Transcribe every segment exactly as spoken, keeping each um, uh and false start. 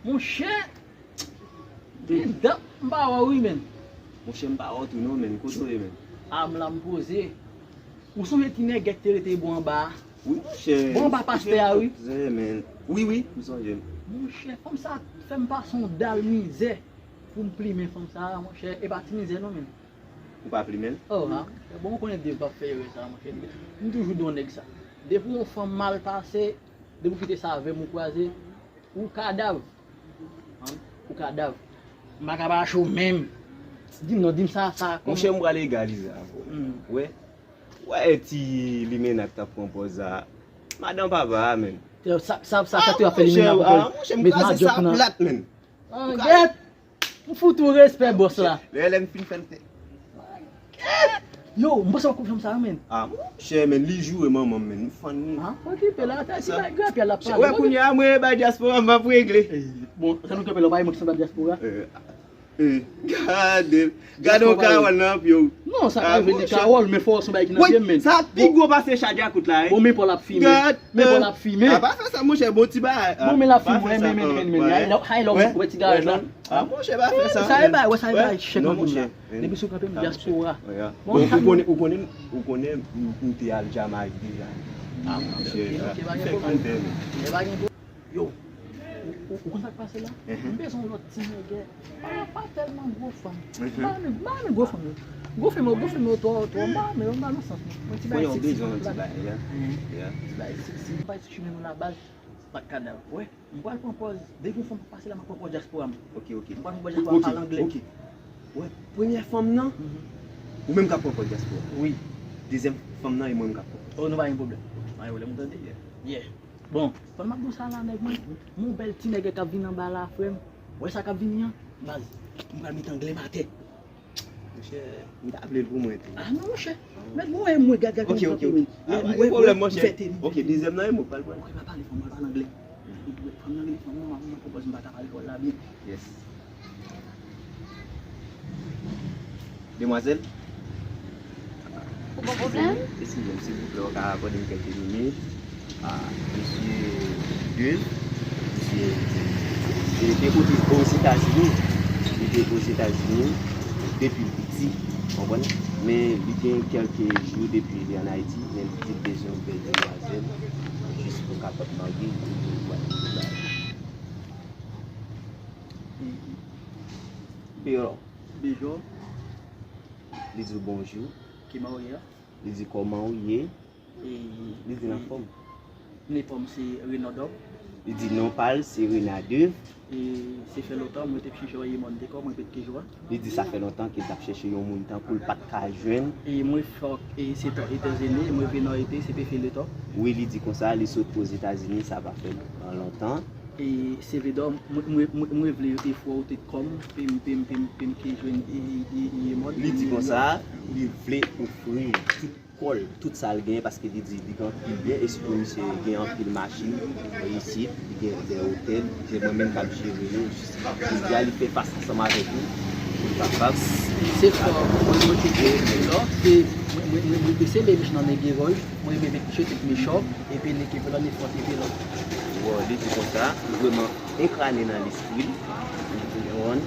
Monchè, men dat m pa wè w wi, menn. Monchè, m pa wè w tou non, menn. Kote w ye, menn? A, m la m poze. Ou sonje ti nègè k te rete bò anba a? Wi, monchè. Bò anba pastè a, wi. Wi, wi, m sonje l. Monchè, fanm sa fè m pase yon dal mizè pou m plimen fanm sa a, monchè. E pa ti mizè non, menn. Ou pa plimen l? Oh, ha. Bon, ou konnen Dave p ap fè erè sa, monchè. M toujou di yon nèg sa. Depi yon fanm mal pase, depi w kite sa avè m, ou kwaze, ou kadav. An, ou kadav. M pa ka pa cho menm. Di m non, di m sa, sa, kòman? Monchè, m pral egalize avè w. Hmm. Wè. Wè ti limena k t ap pran pòz la. Madan papa a, menn. Sa, sa, sa, sa, tou ap fè limena pran pòz. Met madjòk nan. Plat, menn. Ah, gèt! M fout ou respè, bòs la. Lè, lè m fin fè l te. Yo, m panse w ap konfime sa, menn. Ah, monchè, menn, li joure manman m, menn. M fann li. Ah, okipe la, ata si bay grapyè l ap pale. Wè, kounye a, mwen, bay dyaspora, m ap regle. Eh, bon, sa nou kanpe la, w pa remake sa bay dyaspora? Eh, eh, gade, gade yon kawòl nan pye w. Non, sa ka vin li kawòl, men fò w se yon bagay ki nan pye m, menn. Sa pi gwo pase cha dyakout la, wi. Bon, men Pòl ap fimen. Men Pòl ap fimen. Ah, pa fè sa, monchè, bon ti bagay. Bon, men l ap fimen, men, men, men, men. Hay lòm, wè ti garaj la. Ah, monchè, pa fè sa. Sa e bay, wè sa e bay, chèk nan moun la. Depi sou kanpe m dyaspora. Bon, ou konnen, ou konnen, ou konnen, m te al Jamayik deja. Ah, monchè, fè kantè, men. Yo, ou, ou, ou konn sa k pase la? M bezwen yon lòt ti nègè. Pa, pa tèlman gwo fanm. M pa renmen, m pa renmen gwo fanm yo. Gwo fanm yo, gwo fanm yo twò, twò, m pa renmen yo, m pa nan sans mwen. Mwen ti bagay seksi, ti bagay. Ti bagay seksi. M pa seksi menm la baz. Bat kadav. Wè, m pral pran pòz. Depi yon fanm pase la, m ap pran pòz dyaspora m. Ok, ok. M pral pran pòz dyaspora m, pale anglè. Ok. Wè, premyè fanm nan, ou menm k ap pran pòz dyaspora. Wi. Dezyèm fanm nan, e mwen menm k ap pran pòz. Oh, nou pa gen pwoblèm. Pa gen pwoblèm, ou tande? Yeah. Bon, fanm m ap di w sa la, nèg mwen. M wè yon bèl ti nèg k ap vin anba la, frè m. Wè sa k ap vini an? Baz, m pral met anglè m atè. Monchè, m ta vle l pou mwen tou. Ah non, monchè. Mèt mwen wè mwen gad gad. Ok, ok, ok. Ah, pa gen pwoblèm, monchè. Ok, dezyèm nan e mwen k pral pran. Ok, pa pale fò, mwen pale anglè. Fanm nan rele fanm nan, mwen pwopòze m pa ta pale kòl la byen. Yes. Demwazèl. Ou gen pwoblèm? Eskize m, silvouplè, ou ka akòde m kèk minit? Ah, mesye Dave, misye, li te kote Ozetazini, li te Ozetazini depi l piti, konprann? Men li gen kèlke jou depi li ann Ayiti, men li di l bezwen yon bèl demwazèl, jis pou kapab marye, pou l vin pran bagay. Pero. Bejo. Li di w bonjou. Ki mawye a? Li di kòman w ye? E, li di nan fòm. Li fòm se Renan Dòb. Li di non pa l se Renan Dave. E se fè lontan mwen te ap chèche yon moun te kò mwen pèt ke jwa. Li di sa fè lontan ke l t ap chèche yon moun tankou l pa t ka jwenn. E mwen fòk e se tò Etazini, mwen vin an ete, se pe fè letan. Wi, li di konsa, li sot Ozetazini, sa pa fè lontan. E se vre dò, mwen, mwen, mwen, mwen vle efò ou te kòm, pe m, pe m, pe m, pe m ke jwenn e, e, e, e mòd. Li di konsa, li vle ofri tout kò l, tout sa l genyen, paske li di li gen anpil byen, e sitou misye gen anpil machin, e, isit, li gen de otèl, se mwen menm k ap jere yo, jis jodi a li fè fas ansanm avèk nou, pou l kapab. Se fò, mwen, mwen te di lò, se, mwen, mwen, mwen, mwen, se Levish nan men Gevòj, mwen renmen met misye tout mechò, epi li ke lò, li fò, epi lò. Bon, li di konsa, li vrèman enkrane nan lespri l, ou konprann,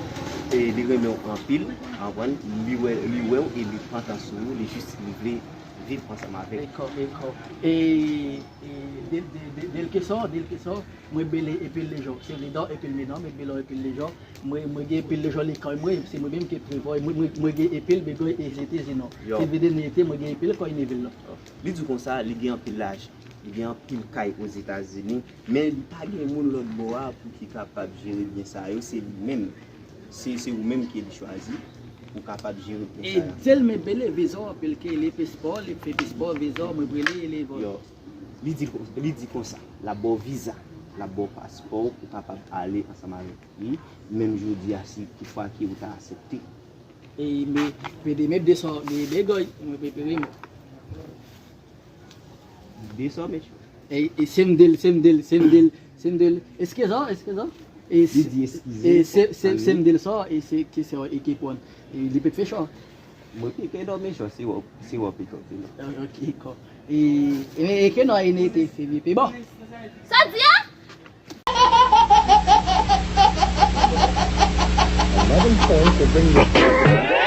e li renmen w anpil, ou konprann, li wè, li wè w e li pantan sou ou, li jis, li vle viv ansanm avèk. Dekò, dekò. E, e, de, de, de, de l ke sò, de l ke sò, mwen bele epil le jò. Se vle dò epil me non, mwen bele epil le jò. Mwen, mwen gen epil le jò li kòy mwen, se mwen menm ki prevwa. Mwen, mwen, mwen gen epil, mwen gen ezite, se non. Se vle de nete, mwen gen epil kòy neve l non. Li di konsa, li gen anpil lajan, li gen anpil kay Ozetazini, men li pa gen moun lòt bò a pou ki kapab jere byen sa yo, se li menm. Se, se ou menm ke li chwazi pou kapab jere byen sa yo. E di l men bele vizò, pil ke li pespò, li fè pespò, vizò, mwen prele, li vò. Yo, li di, li di konsa, l ap ba w viza, l ap ba w paspò pou kapab ale ansanm avèk li, menm jodi a si toutfwa ke ou ta aksepte. E men, men de, men de sò, men de gòy, mwen prepare mwen. De sò, mesye. E, e se m de l, se m de l, se m de l, se m de l. Eskize, eskize. E li di eskize. E se, se, se m de l sò, e se ke se e ke pran. E li pèt fè chò. Mwen pike dòmi chò, se wè, se wè pike dòmi. Ok, kò. E, e, e ke non, e nete, se vye pe bon. Sa di a? Having fun, so bring your